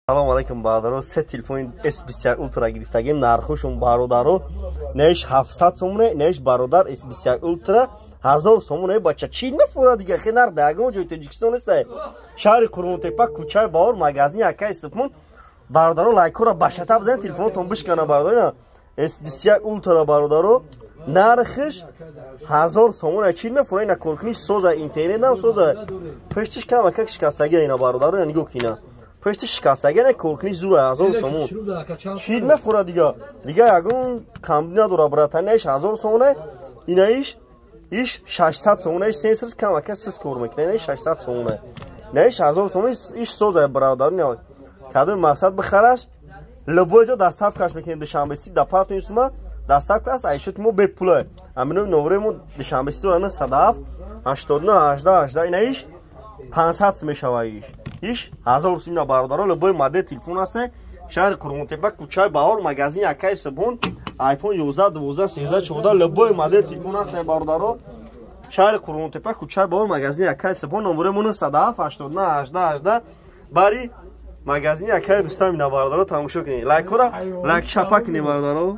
Салом алейкум, бародаро. Се телефони S21 Ultra гирифтагем. Нархошон, бародаро, неиш 700 сомоне, неиш, бародар, S21 Ultra 1000 сомоне. Бача, чӣ мефура дига? Хе нарх да ягон ҷои Тоҷикистон неста. Шаҳри Қурғонтепа, кӯчаи Баҳор, магазини акаи Субҳон. Бародаро, лайкҳоро башата бизанед, телефонотон бишкана, бародаро. S21 Ultra, бародаро, нархиш 1000 сомоне. Чӣ мефура? Ина коркуниш соза, интернет нам соза. Пештиш камакак шикастагия ина, бародаро, нигоҳ кина. Пешти шикастага не, коркуниш зура, 1000 сомон. Чӣ мефура дига? Дига ягон камбуд надора, братан. Иш 1000 сомоне, инаиш иш 600 сомона. Иш сенсорш камака сис кор мекунад, инаиш 600 сомона, инаиш 1000 сомон. Иш соза, бародар. Кадоми мақсад бихараш, любой ҷо доставкаш мекунем. Душанбеси да партои сума доставка аст, айшот мо бепула. Амино номерои мо Душанбеси дора: 907 89 18 18. Инаиш 500 мешава, иш 1000 сум. На, бародаро, любой модел телефон ҳаста. Шаҳри Қурғонтепа, кӯчаи Баҳор, магазини акаи Субҳон. iPhone 11, 12, 13, 14, любой модел телефон ҳаста, бародаро. Шаҳри Қурғонтепа, кӯчаи Баҳор, магазини акаи Субҳон. Номерои мо 907 89 18 18. Бари магазини акаи Рустам ина, бародаро, тамошо кунед. Лайкҳоро лайк шапа кунед, бародаро.